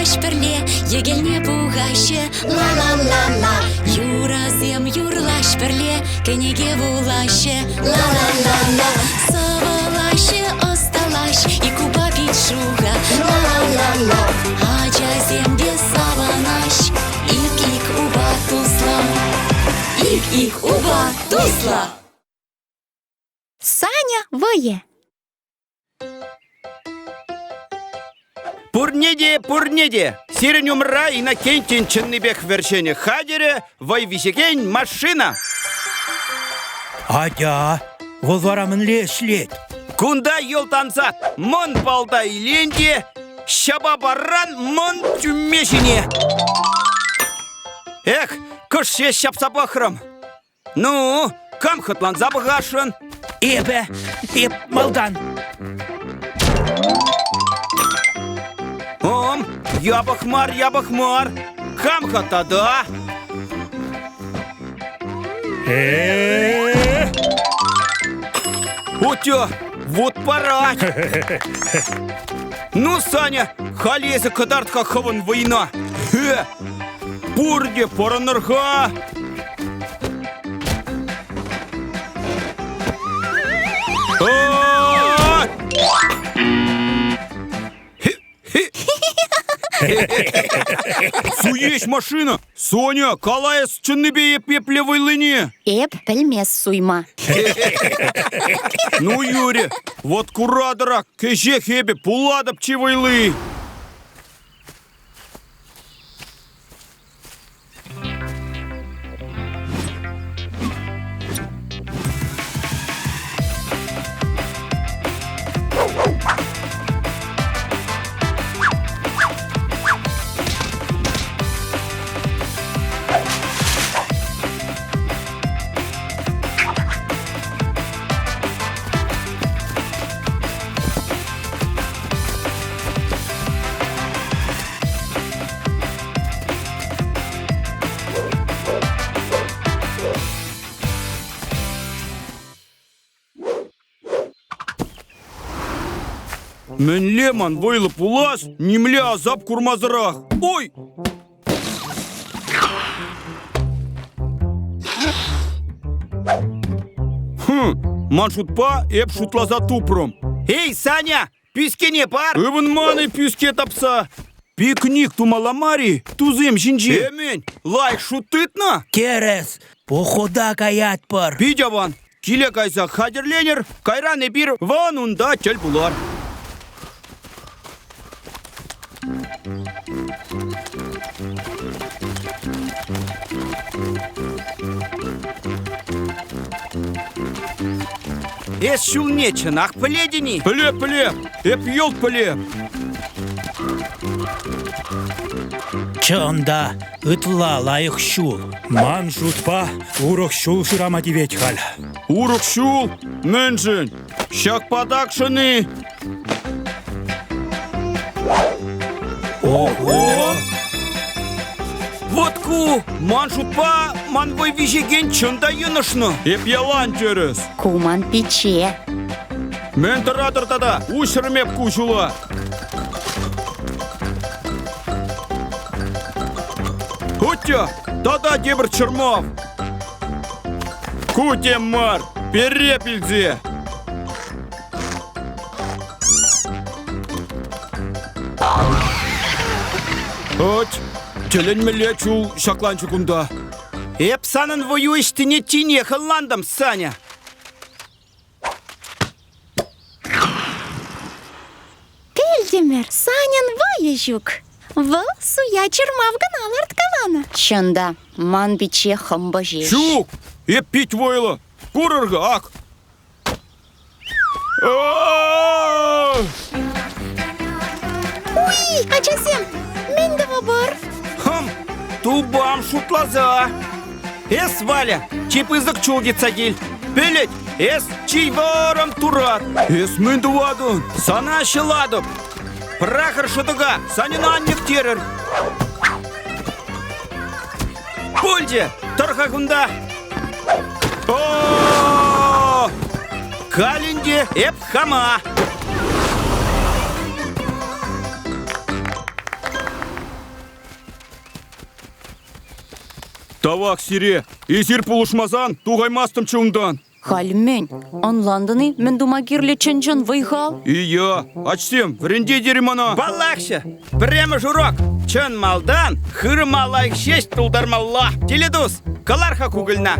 Юрлаҫ пӗрле, йӗкелне пухаҫҫӗ. Ла-ла-ла-ла. Юрӑсем юрлаҫ пӗрле, кӗнеке вулаҫҫӗ. Ла-ла-ла-ла. Сӑвӑлаҫҫӗ, ӑсталаҫ, ик упа пит шуха. Ла-ла-ла-ла. Ачасем те савӑнаҫ, ик-ик упа туслӑ. Ик-ик упа туслӑ. Саня вӑйӗ. Пурне те, пурне те! Сирӗн умра Иннокентин чӑннипех вӗрҫенӗ хатӗрӗ, вӑй виҫекен машина. Атя, вӑл вара мӗнле ӗҫлет? Кунта йӑлтанса мӑн палта илен те ҫапа парран мӑн тӳмме ҫине. Эх, кӑш ҫеҫ ҫапса пӑхрӑм. Ну, кам хӑтланса пӑхасшӑн? Эпӗ, эп малтан. Ом, япӑх мар, япӑх мар. Кам-ха тата? Э-э-э! Утё, вот парать! Ну, Саня, халь эсӗ кӑтарт-ха хӑвӑн вӑйна. Хе! Пурте пӑрӑнӑр-ха! Суеҫ машина! Соня, кала эс чӑннипе эп епле вӑйлине! Эп пӗлмес суйма. Ну, Юрий, вот куратӑрах, кӗҫех эпӗ пулатӑп чи вӑйли! Мӗнле ман вӑйлӑ пулас, нимле асап курмасӑрах. Ой! Хм, ман шутпа эп шутласа тупрӑм. Эй, Саня, Пӳскене пар! Ывӑнман-и пӳске тапса? Пикник тумалла мар-и тусем ҫинче? Эмен, лайӑх шут тытнӑ? Тӗрӗс, похода каятпӑр. Пит аван. Киле кайса хатӗрленӗр, кайран эпир вӑн унта тӗл пулар. Эс ҫулне чӑнах пӗлетӗн-и? Пӗлеп, пӗлеп. Эп йӑлт пӗлеп. Чӑн та, ытла лайӑх ҫул. Ман шутпа, урӑх ҫул шырама тивет халь. Урӑх ҫул? Мӗншӗн? Ҫак патакшӑн-и? Ого! Вот ку, ман шутпа, ман вӑй виҫекен чӑн та йӑнӑшнӑ. Эп ялан тӗрӗс. Ку ман пичче. Мӗн тӑратӑр тата? Уҫрӑм эп ку ҫула. Хутя, тата тепӗр чӑрмав. Ку тем мар, перре пилсе. Ӑть, тӗлӗнмелле чул ҫакланчӗ кунта. Эп санӑн вӑю ӑҫтине тинех ӑнлантӑм, Саня. Пӗлтӗмӗр, Саньӑн вӑйӗ ҫук. Вӑл суя чӑрмав кӑна ларткаланӑ. Чӑн та, ман пичче хӑмпӑ ҫеҫ. Ҫук, эп пит вӑйлӑ. Курӑр-ха, ак. Уй, ачасем, мӗн тӑвӑпӑр? Хм, тупам шутласа. Эс, Валя, чи пысӑк чул йӑтса кил. Пӗлӗт, эс чи вӑрӑм турат. Эс мӗн тӑватӑн? Сана ҫӑлатӑп. Прахӑр шӑтӑка, Саньӑна аннех терӗр. Пулчӗ, тӑр-ха кунта. О! Халь ӗнтӗ эп хама. Тавах сире. Эсир пулӑшмасан тухаймастӑмччӗ унтан. Халь мӗн? Ӑнлантӑн-и, мӗн тума кирлӗ чӑн-чӑн вӑй-хал? Ия, ачсем, вӗрентетӗр-и мана? Паллахҫӑ, пӗрремӗш урок. Чӑн малтан хырӑма лайӑх ҫеҫ тултармалла. Тилӗ тус, кӑлар-ха кукӑльна.